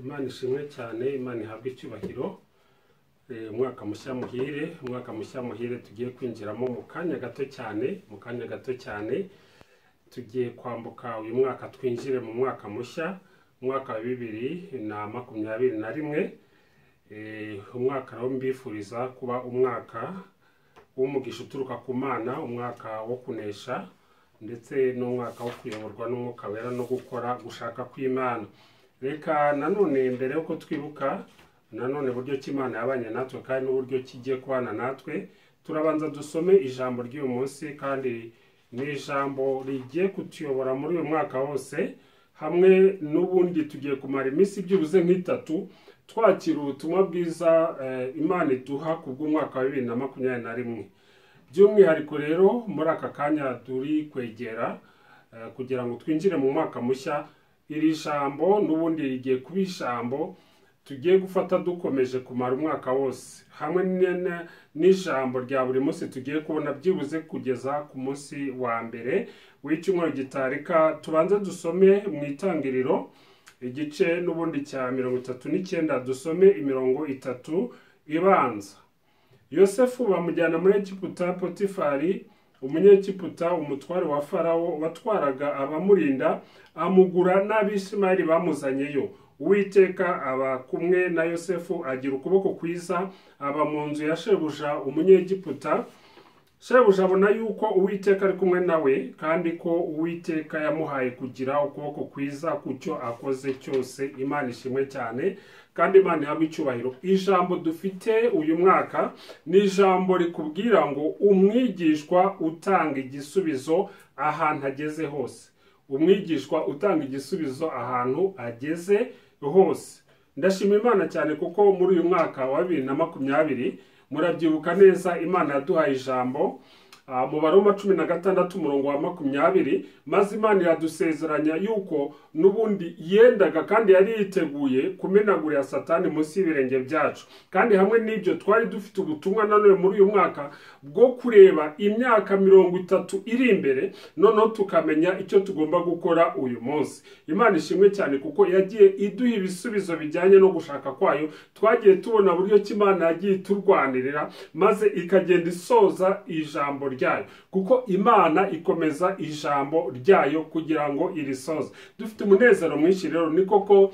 Imana ishimwe cyane, Imana ihabwe icyubahiro. Umwaka mushya muhire, umwaka mushya muhire tugiye kwinjiramo mu kanya gato cyane, mu kanya gato cyane tugiye kwambuka uyu mwaka twinjire mu mwaka mushya, umwaka wa 2021. Umwaka rero mbifuriza kuba umwaka w'umugisha uturuka ku Mana, umwaka wo kunesha ndetse n'umwaka wo kuyoborwa n'Umwuka Wera no gukora gushaka kw'Imana. Reka nanone mbere yuko twibuka nanone buryo ki Imana yabanye natwe kandi n'uburyo kigiye kubana natwe, turabanza dusome ijambo ry'uyu munsi, kandi ni ijambo rigiye kutuyobora muri uyu mwaka wose, hamwe n'ubundi tugiye kumara iminsi byibuze nk'itatu twakira ubutumwa bwiza Imana iduha kubw'umwaka wa 2021. By'umwihariko rero muri aka kanya turi kwegera kugira ngo twinjire mu mwaka mushya, iri jambo n'ubundi rigiye kuba ijambo tugiye gufata dukomeje kumara umwaka wose, hamwe n'ijambo rya buri munsi tugiye kubona byibuze kugeza ku munsi wa mbere w'icyumweru gitarika. Tubanze dusome mu Itangiriro igice n'ubundi cya 39, dusome imirongo 3 ibanza. Yosefu bamujyana muri Egiputa, Potifari umunyegiputa umutware wa Farawo watwaraga abamurinda amugura n'Abishimayeli bamuzanyeyo. Uwiteka aba kumwe na Yosefu, agira ukuboko kwiza, aba mu nzu ya shebuja umunyegiputa. Shebuja abona yuko Uwiteka ari kumwe nawe, kandi ko Uwiteka yamuhaye kugira ukuboko kwiza ku cyo akoze cyose. Imana ishimwe cyane kandi Imana ihabwe icyubahiro. Ijambo dufite uyu mwaka ni ijambo rikubwira ngo umwigishwa utanga igisubizo ahantu ageze hose. Umwigishwa utanga igisubizo ahantu ageze hose. Ndashima Imana cyane kuko muri uyu mwaka wa 2020 murabyibuka neza Imana yaduhaye ijambo mu Baroma 16 umurongo wa 20, maze Imana iradusezeranya yuko n'ubundi yendaga kandi yari yiteguye kumenagurira Satani munsi y'ibirenge byacu. Kandi hamwe n'ibyo twari dufite ubutumwa nanone muri uyu mwaka bwo kureba imyaka 30 iri imbere, noneho tukamenya icyo tugomba gukora uyu munsi. Imana ishimwe cyane kuko yagiye iduha ibisubizo bijyanye no gushaka kwayo. Twagiye tubona buryo ki Imana yagiye iturwanirira maze ikagenda isoza ijambo ryayo, kuko Imana ikomeza ijambo ryayo kugira ngo irisoze. Dufite umunezero mwinshi rero, ni koko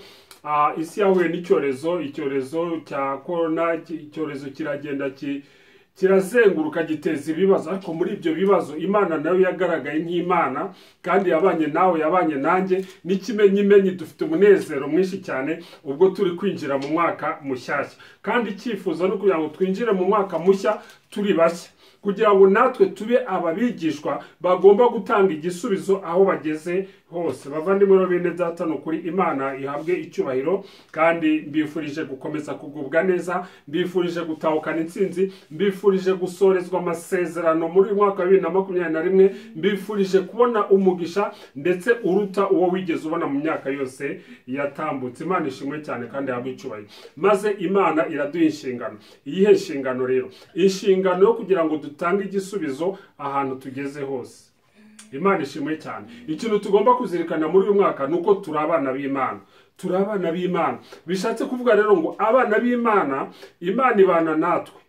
isi yahuye n'icyorezo, icyorezo cya corona, icyorezo kiragenda kirazenguruka giteza ibibazo, ariko muri ibyo bibazo Imana nayo yagaragaye nk'Imana kandi yabanye nawe, yabanye nanjye. N'ikimenyimenyi dufite umunezero mwinshi cyane ubwo turi kwinjira mu mwaka mushyashya, kandi icyifuzo ni kugira ngo twinjire mu mwaka mushya turi bashya, kugira ngo natwe tube ababigishwa bagomba gutanga igisubizo aho bageze hose. Bavandimwe bene data, ni ukuri Imana ihabwe icyubahiro, kandi mbifurije gukomeza kugubwa neza, mbifurije gutahukana intsinzi, mbifurije gusorezwa amasezerano muri uyu mwaka wa 2021, mbifurije kubona umugisha ndetse uruta uwo wigeze ubona mu myaka yose yatambutse. Imana ishimwe cyane kandi ihabwe icyubahiro. Maze Imana iraduha inshingano. Iyihe nshingano rero? Inshingano yo kugira ngo dutange igisubizo ahantu tugeze hose. Imana ishimwe cyane. Ikintu tugomba kuzirikana muri uyu mwaka nuko turi abana b'Imana. Turi abana b'Imana. Bishatse kuvuga rero ngo abana b'Imana, Imana ibana natwe.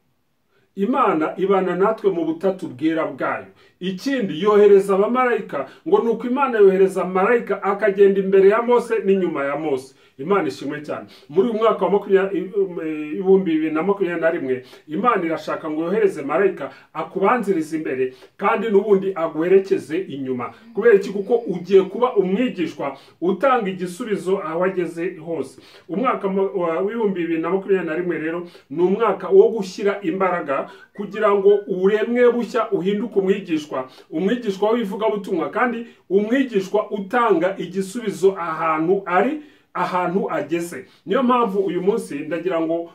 Imana ibana natwe mu butatu bwera bwayo. Ikindi yohereza abamarayika, ngo nuko Imana yohereza marayika akagenda imbere ya Mose n'inyuma ya Mose. Imana ishimwe cyane. Muri uyu mwaka wa 2021 Imana irashaka ngo yohereze marayika akubanzirize imbere kandi n'ubundi aguherekeze inyuma. Kubera iki? Kuko ugiye kuba umwigishwa utanga igisubizo aho ageze hose. Umwaka wa 2021 rero ni umwaka wo gushyira imbaraga kugira ngo uremwe bushya, uhinduke umwigishwa, umwigishwa w'ivugabutumwa kandi umwigishwa utanga igisubizo ahantu ari, ahantu ageze. Niyo mpamvu uyu munsi ndagira ngo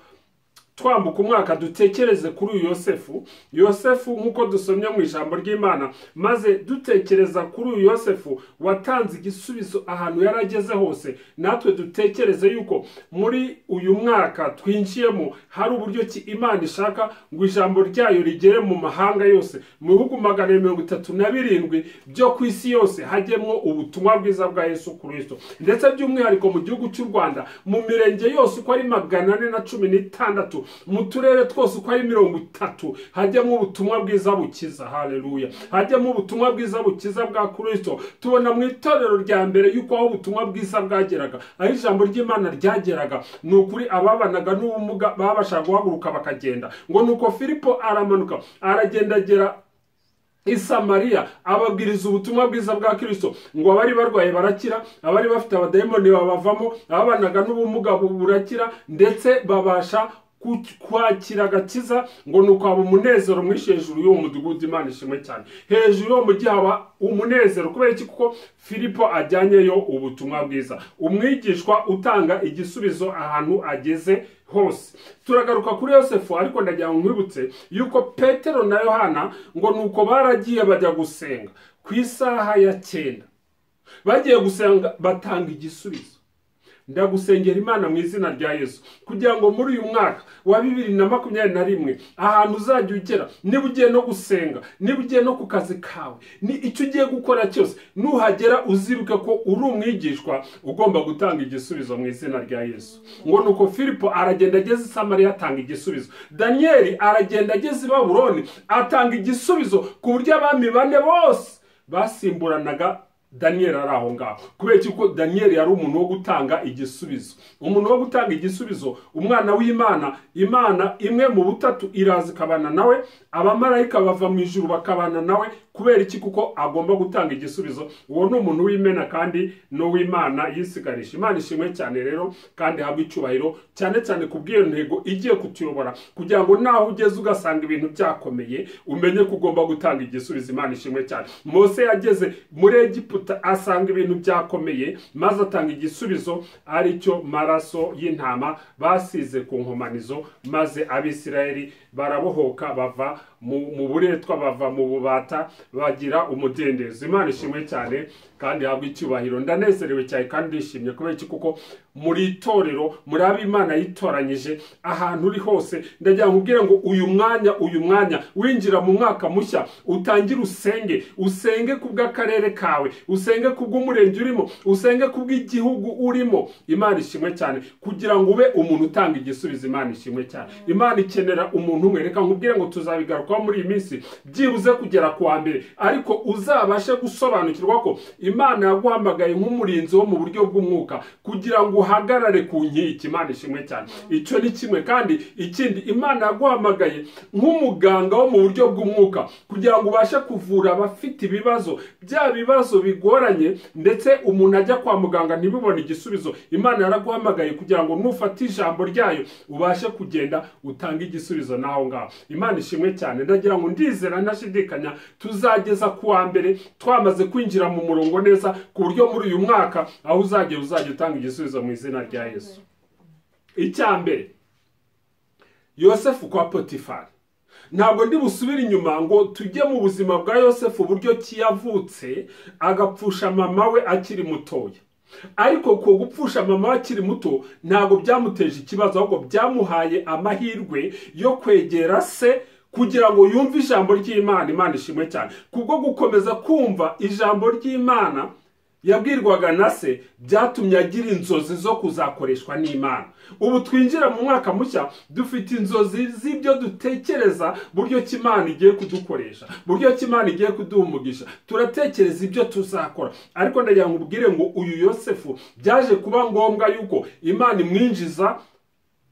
Twambuka umwaka dutekereze kuri uyu Yosefu. Yosefu nk'uko dusomye mu ijambo ry'Imana, maze dutekereza kuri uyu Yosefu watanze igisubizo ahantu yarageze hose, natwe dutekereze yuko muri uyu mwaka twinjiyemo hari uburyo ki Imana ishaka ngo ijambo ryayo rigere mu mahanga yose, mu bihugu 437 byo ku isi yose hajyemwo ubutumwa bwiza bwa Yesu Kristo, ndetse by'umwihariko mu gihugu cy'u Rwanda mu mirenge yose uko ari 416, mu turere twose uko ari 30 hajyemo ubutumwa bwiza bukiza. Haleluya, hajyemo ubutumwa bwiza bukiza bwa Kristo. Tubona mu itorero rya mbere yuko aho ubutumwa bwiza bwageraga, aho ijambo ry'Imana ryageraga, ni ukuri ababanaga n'ubumuga babasha guhaguruka bakagenda. Ngo nuko Filipo aramanuka aragendagera i Samariya ababwiriza ubutumwa bwiza bwa Kristo, ngo abari barwaye barakira, abari bafite abadayimoni babavamo, ababanaga n'ubumuga burakira, ndetse babasha kwakira agakiza. Ngo nuko haba umunezero mwinshi hejuru y'uwo mudugudu. Imana ishimwe cyane. Hejuru y'uwo mujyi haba umunezero kubera iki? Kuko Filipo ajyanyeyo ubutumwa bwiza, umwigishwa utanga igisubizo ahantu ageze hose. Turagaruka kuri Yosefu, ariko ndagira ngo nkwibutse yuko Petero na Yohana ngo nuko baragiye bajya gusenga ku isaha ya 9, bagiye gusenga batanga igisubizo. Ndagusengera Imana mu izina rya Yesu kugira ngo muri uyu mwaka wa 2021 ahantu uzajya ugera, niba ugiye no gusenga, niba ugiye no ku kazi kawe, ni icyo ugiye gukora cyose, nuhagera uzibuke ko uri umwigishwa ugomba gutanga igisubizo mu izina rya Yesu. Ngo nuko Filipo aragenda ageze i Samariya atanga igisubizo, Daniyeli aragenda ageze i Babuloni atanga igisubizo, ku buryo abami bane bose basimburanaga Daniel ari aho ngaho. Kubera ko Daniel yari umuntu wo gutanga igisubizo, umuntu wo gutanga igisubizo, umwana w'Imana. Imana imwe mu butatu iraza ikabana nawe, abamarayika bava mu ijuru bakabana nawe. Kubera iki? Kuko agomba gutanga igisubizo. Uwo ni umuntu w'Imena kandi n'uw'Imana yisigarisha. Imana ishimwe cyane rero kandi habwe icyubahiro cyane cyane ku bw'iyo ntego igiye kutuyobora, kugira ngo naho ugeze ugasanga ibintu byakomeye umenye ko ugomba gutanga igisubizo. Imana ishimwe cyane. Mose yageze muri Egiputa asanga ibintu byakomeye, maze atanga igisubizo aricyo maraso y'intama basize ku nkomanizo, maze Abisirayeli barabohoka bava mu buretwa, bava mu bubata, bagira umudendezo. Imana ishimwe cyane kandi habwe icyubahiro. Ndanezerewe cyane kandi ndishimye kubera iki? Kuko muri itorero, muri ab'Imana yitoranyije, ahantu uri hose ndagira nkubwire ngo uyu mwanya winjira mu mwaka mushya, utangire usenge, usenge kubw'akarere kawe, usenge kubw'umurenge urimo, usenge kubw'igihugu urimo. Imana ishimwe cyane kugira ngo ube umuntu utanga igisubizo. Imana ishimwe cyane. Imana ikenera umuntu umwe. Reka nkubwire ngo tuzabigarukaho muri iyi minsi byibuze kugera ku wa mbere, ariko uzabashe gusobanukirwa ko Imana yaguhamagaye nk'umurinzi wo mu buryo bw'umwuka kugira ngo uhagarare ku nkike. Imana ishimwe cyane. Icyo ni kimwe. Kandi ikindi, Imana yaguhamagaye nk'umuganga wo mu buryo bw'umwuka kugira ngo ubashe kuvura abafite ibibazo, bya bibazo bigoranye, ndetse umuntu ajya kwa muganga ntibibone igisubizo. Imana yaraguhamagaye kugira ngo nufate ijambo ryayo ubashe kugenda utange igisubizo naho ngaho. Imana ishimwe cyane. Ndagira ngo ndizera ntashidikanya tuzageza ku wa mbere twamaze kwinjira mu murongo neza, ku buryo muri uyu mwaka aho uzagera uzajya utanga igisubizo mu izina rya Yesu. Icya mbere, Yosefu kwa Potifari. Ntabwo ndi busubire inyuma ngo tujye mu buzima bwa Yosefu uburyo ki yavutse agapfusha mama we akiri mutoya. Ariko ko gupfusha mama we akiri muto ntabwo byamuteje ikibazo, ahubwo byamuhaye amahirwe yo kwegera se kugira ngo yumve ijambo ry'Imana. Imana ishimwe cyane. Kubwo gukomeza kumva ijambo ry'Imana yabwirwaga na se, byatumye agira inzozi zo kuzakoreshwa n'Imana. Ubu twinjira mu mwaka mushya dufite inzozi z'ibyo dutekereza, buryo ki Imana igiye kudukoresha, buryo ki Imana igiye kuduha umugisha. Turatekereza ibyo tuzakora. Ariko ndagira ngo ubwire ngo uyu Yosefu byaje kuba ngombwa yuko Imana imwinjiza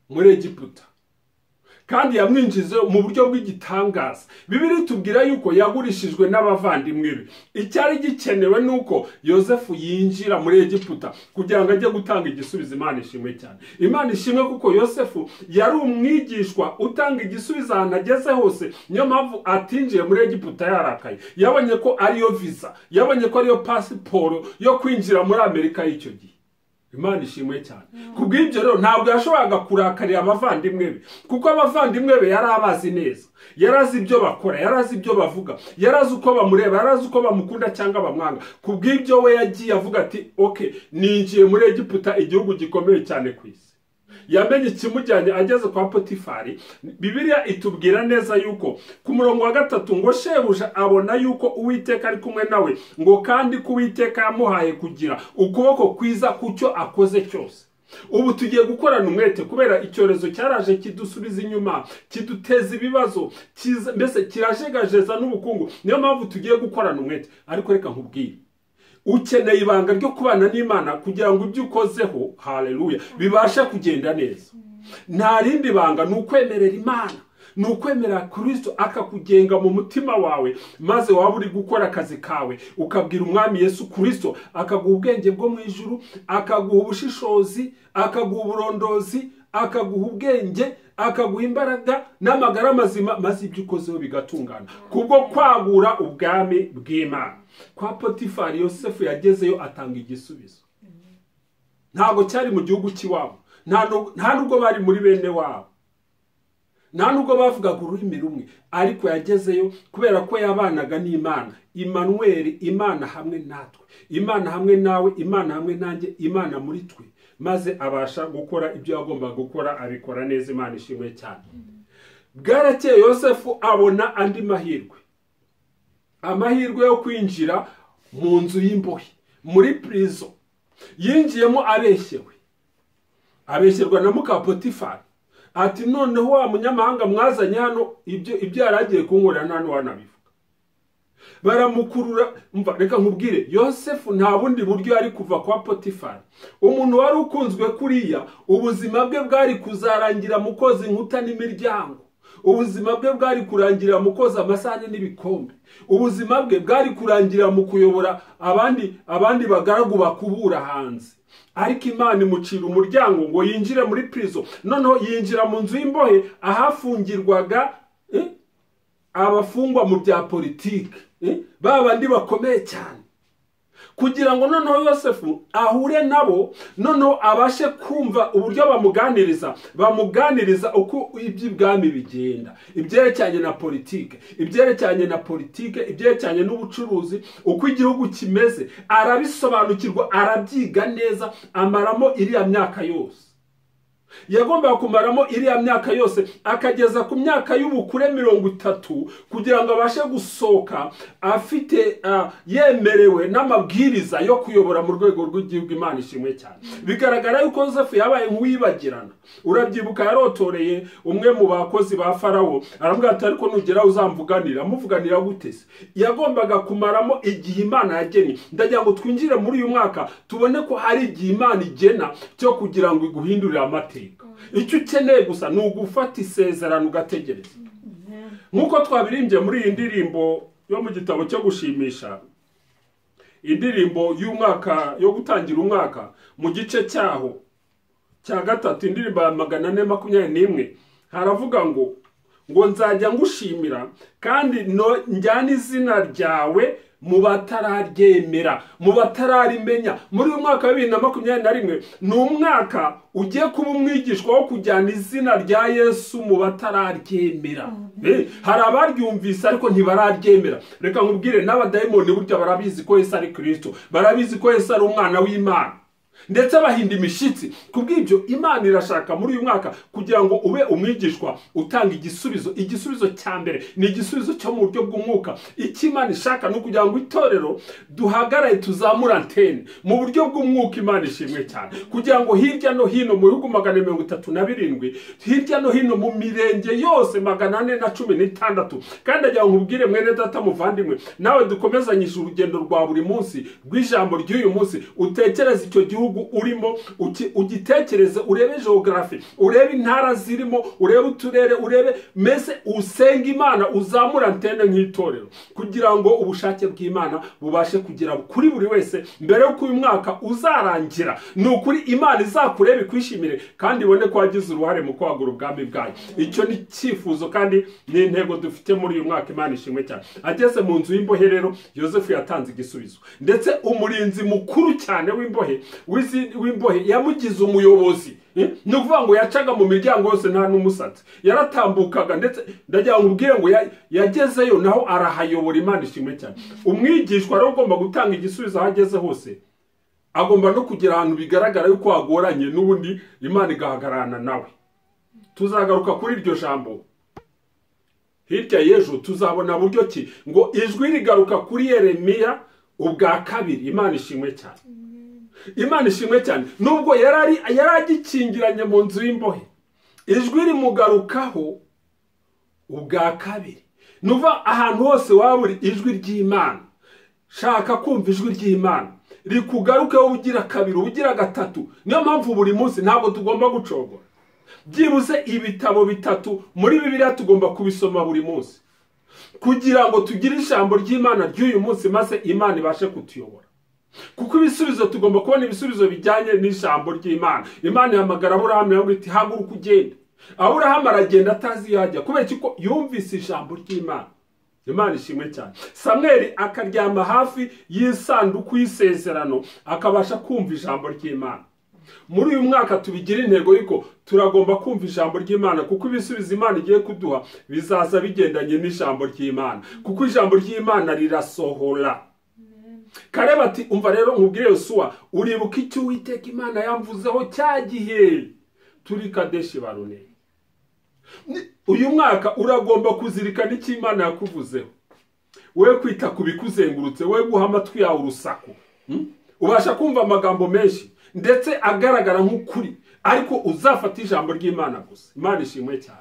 muri Egiputa, kandi yamwinjize mu buryo bw'igitangaza. Bibiliya itubwira yuko yagurishijwe n'abavandimwe be. Icyari gikenewe nuko Yosefu yinjira muri Egiputa kugira ngo ajye gutanga igisubizo. Imana ishimwe cyane. Imana ishimwe kuko Yosefu yari umwigishwa utanga igisubizo ahantu ageze hose. Niyo mpamvu atinjiye muri Egiputa yarakaye. Yabonye ko ariyo visa, yabonye ko ariyo pasiporo yo kwinjira muri Amerika y'icyo gihe. Imana ishimwe cyane. Kubw'ibyo rero ntabwo yashoboraga kurakarira abavandimwe be, kuko abavandimwe be yari abazi neza, yarazi ibyo bakora, yarazi ibyo bavuga, yarazi uko bamureba, yarazi uko bamukunda cyangwa bamwanga. Kubw'ibyo we yagiye avuga ati okay, ninjiye muri Egiputa, igihugu gikomeye cyane ku isi. Yamenye ikimujyanye ageze kwa Potifari. Bibiliya itubwira neza yuko ku murongo wa 3 ngo shebuja abona yuko Uwiteka ari kumwe nawe, ngo kandi ko Uwiteka yamuhaye kugira ukuboko kwiza kucyo akoze cyose. Ubu tugiye gukorana umwete kubera icyorezo cyaraje kidusubiza inyuma, kiduteza ibibazo, mbese kirajegajeza n'ubukungu. Niyo mpamvu tugiye gukorana umwete. Ariko reka nkubwire, ukeneye ibanga ryo kubana n'Imana kugira ngo ibyo ukozeho, haleluya, bibashe kugenda neza. Nta rindi banga, ni ukwemerera Imana, ni ukwemerera Kristo akakugenga mu mutima wawe, maze waba uri gukora akazi kawe ukabwira Umwami Yesu Kristo akaguha ubwenge bwo mu ijuru, akaguha ubushishozi, akaguha uburondozi, akaguha ubwenge, akaguha imbaraga n'amagara mazima, maze ibyo ukozeho bigatungana kubwo kwagura ubwami bw'Imana. Kwa Potifari Yosefu yagezeyo atanga igisubizo. Ntabwo cyari mu gihugu cy'iwabo, nta nubwo bari muri bene wabo, nta nubwo bavugaga ururimi rumwe, ariko yagezeyo kubera ko yabanaga n'Imana. Immanuel, Imana hamwe natwe, Imana hamwe nawe, Imana hamwe nanjye, Imana muri twe, maze abasha gukora ibyo yagombaga gukora, abikora neza. Imana ishimwe cyane. Bwarakeye Yosefu abona andi mahirwe, amahirwe yo kwinjira mu nzu y'imbohe, muri prison. Yinjiyemo abeshyewe, abeshyerwa na muka Potifari. Ati noneho wa munyamahanga mwazanye hano, ibyo yaragiye kunkorera nta n'uwanabivuga. Baramukurura. Mva reka nkubwire, Yosefu nta bundi buryo yari kuva kwa Potifari. Umuntu wari ukunzwe kuriya, ubuzima bwe bwari kuzarangira mu koza inkuta n'imiryango, ubuzima bwe bwari kurangira mu koza amasahani n'ibikombe, ubuzima bwe bwari kurangira mu kuyobora abandi bagaragu bakubura hanze. Ariko Imana imucira umuryango ngo yinjire muri prison. Noneho yinjira mu nzu y'imbohe ahafungirwaga abafungwa mu bya politiki, babandi bakomeye cyane, kugira ngo noneho Yosefu ahure nabo, noneho abashe kumva uburyo bamuganiriza uko iby'ibwami bigenda, ibyerekeranye na politike, ibyerekeranye n'ubucuruzi, uko igihugu kimeze. Arabisobanukirwa, arabyiga neza, amaramo iriya myaka yose. Yagombaga kumaramo iriya myaka yose akageza ku myaka y'ubukure 30, kugira ngo abashe gusohoka afite yemerewe n'amabwiriza yo kuyobora mu rwego rw'igihugu. Imana ishimwe cyane. Bigaragara yuko Yosefu yabaye nk'uwibagirana. Urabyibuka yarotoreye umwe mu bakozi ba Farawo, aramubwira ati ariko nugera uzamvuganira. Amuvuganira gute se? Yagombaga kumaramo igihe Imana yagennye. Ndagira ngo twinjire muri uyu mwaka tubone ko hari igihe Imana igena cyo kugira ngo iguhindurire amateka. Icyo ukeneye gusa ni ugufata isezerano ugategereza. Nk'uko twabirimbye muri iyi ndirimbo yo mu gitabo cyo gushimisha, indirimbo y'umwaka yo gutangira umwaka, mu gice cyaho cya 3, indirimbo ya 421, haravuga ngo nzajya ngushimira kandi njyana izina ryawe mu batararyemera, mu batararimenya. Muri uyu mwaka wa 2021 ni umwaka ugiye kuba umwigishwa wo kujyana izina rya Yesu mu batararyemera. Hari abaryumvise ariko ntibararyemera. Reka nkubwire, n'abadayimoni burya barabizi ko Yesu ari Kristo, barabizi ko Yesu ari umwana w'Imana, ndetse bahinda imishitsi. Kubw'ibyo Imana irashaka muri uyu mwaka kugira ngo ube umwigishwa utanga igisubizo. Igisubizo cya mbere ni igisubizo cyo mu buryo bw'umwuka. Icyo Imana ishaka ni ukugira ngo itorero duhagarare, tuzamura antene mu buryo bw'umwuka. Imana ishimwe cyane. Kugira ngo hirya no hino mu bihugu 437, hirya no hino mu mirenge yose 416. Kandi agira ngo nkubwire mwene data muvandimwe, nawe dukomezanyije urugendo rwa buri munsi rw'ijambo ry'uyu munsi, utekereze icyo gihugu urimo, ugitekereze, urebe geography, urebe intara zirimo, urebe uturere, urebe mese, usenga Imana, uzamura antene nk'itorero, kugira ngo ubushake bw'Imana bubashe kugera kuri buri wese mbere y'uko uyu mwaka uzarangira. Ni ukuri Imana izakureba ikwishimire kandi ibone ko wagize uruhare mu kwagura ubwami bwayo. Icyo ni cyifuzo kandi ni intego dufite muri uyu mwaka. Imana ishimwe cyane. Ageze mu nzu y'imbohe rero, Yosefu yatanze igisubizo, ndetse umurinzi mukuru cyane w'imbohe w'imbohe yamugize umuyobozi. Ni ukuvuga ngo yacaga mu miryango yose nta n'umusatsi, yaratambukaga, ndetse ndagira ngo ubwire ngo yagezeyo naho arahayobora. Imana ishimwe cyane. Umwigishwa rero ugomba gutanga igisubizo aho ageze hose, agomba no kugira ahantu bigaragara yuko hagoranye, n'ubundi Imana igahagararana nawe. Tuzagaruka kuri iryo jambo hirya y'ejo, tuzabona buryo ki ngo ijwi rigaruka kuri Yeremiya ubwa kabiri. Imana ishimwe cyane. Imana ishimwe cyane. Nubwo yari agikingiranye mu nzu y'imbohe, ijwi rimugarukaho ubwa kabiri. Nuva ahantu hose waba uri, ijwi ry'Imana, shaka kumva ijwi ry'Imana rikugarukeho ubugira kabiri, ubugira gatatu. Niyo mpamvu buri munsi ntabwo tugomba gucogora. Byibuze ibitabo bitatu muri Bibiliya tugomba kubisoma buri munsi, kugira ngo tugire ijambo ry'Imana ry'uyu munsi, maze Imana ibashe kutuyobora. Kuko ibisubizo tugomba kubona ibisubizo bijyanye n'ijambo ry'Imana. Imana ihamagara Aburahamu iramubwira iti haguruka ugende. Aburahamu aragenda atazi iyo ajya, kubera ko yumvise ijambo ry'Imana. Imana ishimwe cyane. Samweli akaryama hafi y'isanduku y'isezerano, akabasha kumva ijambo ry'Imana. Muri uyu mwaka tubigira intego yuko turagomba kumva ijambo ry'Imana, kuko ibisubizo Imana igiye kuduha bizaza bigendanye n'ijambo ry'Imana, kuko ijambo ry'Imana rirasohora. Kareba ati umva rero nkubwire Yosuwa, uribuka icyo Uwiteka Imana yamvuzeho cya gihe turi Kadeshi Barune. Uyu mwaka uragomba kuzirikana icyo Imana yakuvuzeho, we kwita ku bikuzengurutse, we guha amatwi yawe urusaku. Ubasha kumva amagambo menshi ndetse agaragara nk'ukuri, ariko uzafata ijambo ry'Imana gusa. Imana ishimwe cyane.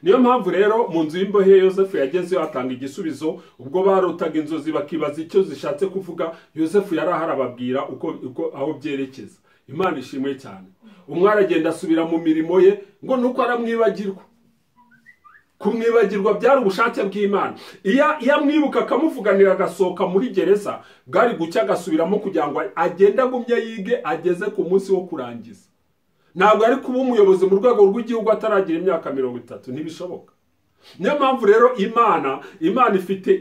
Niyo mpamvu rero mu nzu y'imbohe Yosefu yagezeyo atanga igisubizo. Ubwo barotaga inzozi bakibaza icyo zishatse kuvuga, Yosefu yari ahari ababwira uko aho byerekeza. Imana ishimwe cyane. Umwe aragenda asubira mu mirimo ye, ngo nuko aramwibagirwa. Kumwibagirwa byari ubushake bw'Imana. Iyo amwibuka akamuvuganira agasohoka muri gereza, bwari gucya agasubiramo kugira ngo agende agumye yige ageze ku munsi wo kurangiza. Ntabwo ari kuba umuyobozi mu rwego rw'igihugu ataragira imyaka 30, ntibishoboka. Niyo mpamvu rero Imana ifite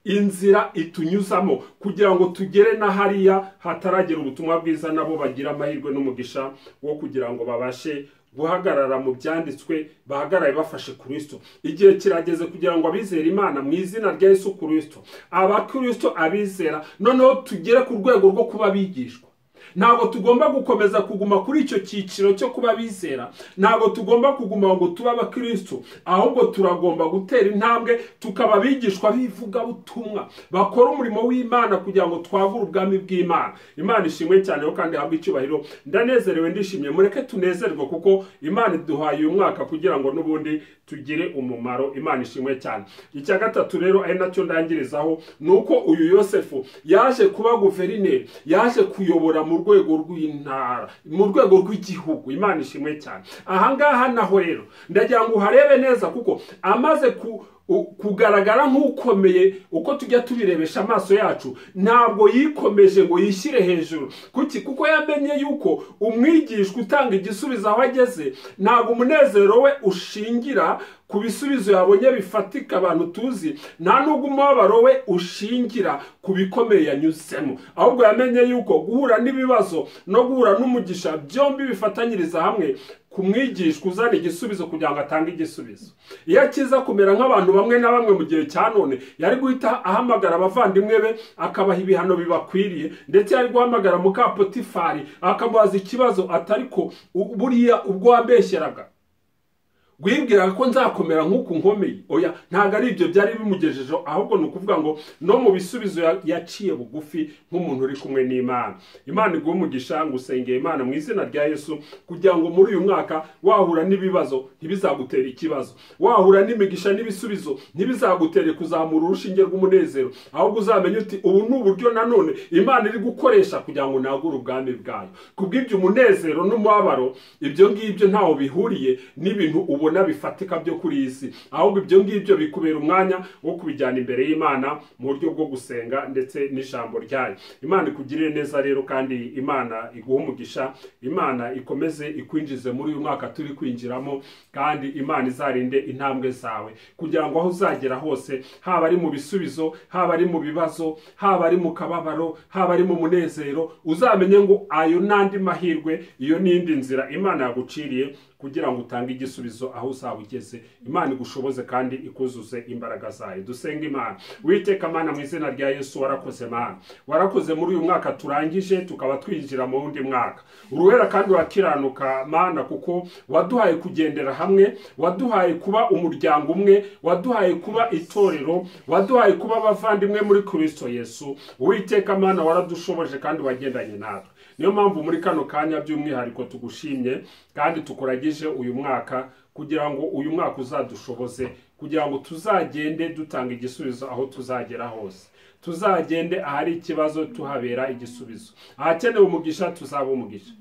inzira itunyuzamo kugira ngo tugere na hariya hataragera ubutumwa bwiza, nabo bagira amahirwe n'umugisha wo kugira ngo babashe guhagarara mu byanditswe, bahagarare bafashe Kristo. Igihe kirageze kugira ngo abizera Imana mu izina rya Yesu Kristo, abakristo abizera, noneho tugere ku rwego rwo kuba abigishwa. Ntabwo tugomba gukomeza kuguma kuri icyo cyiciro cyo kuba abizera, ntabwo tugomba kuguma ngo tuba abakristo, ahubwo turagomba gutera intambwe tukaba abigishwa b'ivugabutumwa bakora umurimo w'Imana kugira ngo twagure ubwami bw'Imana. Imana ishimwe cyane kandi ihabwe icyubahiro. Ndanezerewe, ndishimye. Mureke tunezerwe kuko Imana iduhaye uyu mwaka kugira ngo n'ubundi tugire umumaro. Imana ishimwe cyane. Icya gatatu rero ari nacyo ndangirizaho, nuko uyu Yosefu yaje kuba guverineri, yaje kuyobora mu rwego rw'intara, mu rwego rw'igihugu. Imana ishimwe cyane. Ahangaha naho rero ndagira ngo uharebe neza, kuko amaze kugaragara nk'ukomeye, uko tujya tubirebesha amaso yacu, ntabwo yikomeje ngo yishyire hejuru. Kuki? Kuko yamenye yuko umwigishwa utanga igisubizo aho ageze, ntabwo umunezero we ushingira ku bisubizo yabonye bifatika abantu tuzi, nta nubwo umubabaro we ushingira ku bikomeye yanyuzemo, ahubwo yamenye yuko guhura n'ibibazo no guhura n'umugisha byombi bifatanyiriza hamwe ku mwigishwa uzana igisubizo kugira ngo atange igisubizo. Iyo akiza kumera nk'abantu bamwe na bamwe mu gihe cya none, yari guhita ahamagara abavandimwe be akabaha ibihano bibakwiriye, ndetse yari guhamagara muka Potifari akamubaza ikibazo atariko buriya ubwo wambeshyeraga wibwira ko nzakomera nk'uku nkomeye. Oya, ntabwo ari ibyo byari bimugejejeho, ahubwo ni ukuvuga ngo no mu bisubizo yaciye bugufi nk'umuntu uri kumwe n'Imana. Imana iguhe umugisha. Ngusengeye Imana mu izina rya Yesu kugira ngo muri uyu mwaka wahura n'ibibazo ntibizagutere ikibazo, wahura n'imigisha n'ibisubizo ntibizagutere kuzamura urushinge rw'umunezero, ahubwo uzamenye uti ubu ni uburyo nanone Imana iri gukoresha kugira ngo nagure ubwami bwayo. Kubw'ibyo umunezero n'umubabaro ibyo ngibyo ntaho bihuriye n'ibintu ubona ubona bifatika byo kuri iyi si, ahubwo ibyo ngibyo bikubera umwanya wo kubijyana imbere y'Imana mu buryo bwo gusenga ndetse n'ijambo ryayo. Imana ikugirire neza rero, kandi Imana iguhe umugisha, Imana ikomeze ikwinjize muri uyu mwaka turi kwinjiramo, kandi Imana izarinde intambwe zawe kugira ngo aho uzagera hose, haba ari mu bisubizo, haba ari mu bibazo, haba ari mu kababaro, haba ari mu munezero, uzamenye ngo ayo n'andi mahirwe, iyo n'indi nzira Imana yaguciriye kugira ngo utange igisubizo aho uzaba ugeze. Imana igushoboze kandi ikuzuze imbaraga zayo. Dusenga Imana. Uwiteka Mana, mu izina rya Yesu, warakoze Mana, warakoze muri uyu mwaka turangije tukaba twinjira mu wundi mwaka. Uruwera kandi urakiranuka Mana, kuko waduhaye kugendera hamwe, waduhaye kuba umuryango umwe, waduhaye kuba itorero, waduhaye kuba abavandimwe muri Kristo Yesu. Uwiteka Mana, waradushoboje kandi wagendanye natwe. Niyo mpamvu muri kano kanya by'umwihariko tugushimye kandi tukuragije uyu mwaka, kugira ngo uyu mwaka uzadushoboze, kugira ngo tuzagende dutanga igisubizo aho tuzagera hose. Tuzagende ahari ikibazo tuhabera igisubizo, ahakenewe umugisha tuzaba umugisha.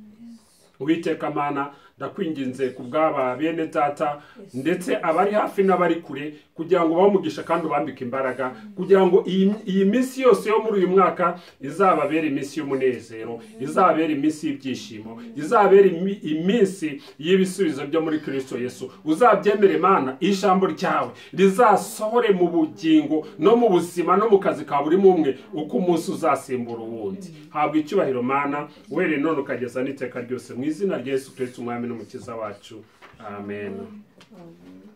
Uwiteka Mana, ndakwinginze ku bw'aba bene data ndetse abari hafi n'abari kure, kugira ngo bamugisha kandi ubambike imbaraga, kugira ngo iyi minsi yose yo muri uyu mwaka izababere iminsi y'umunezero, izababere iminsi y'ibyishimo, izababere iminsi y'ibisubizo byo muri Kristo Yesu. Uzabyemere Mana, ijambo ryawe rizasohore mu bugingo no mu buzima no mu kazi ka buri mumwe, uko umunsi uzasimbura uwundi. Habwa icyubahiro Mana, were none ukageza n'iteka ryose, mu izina rya Yesu Kristo Umwami n'Umukiza wacu. Amen. Amen.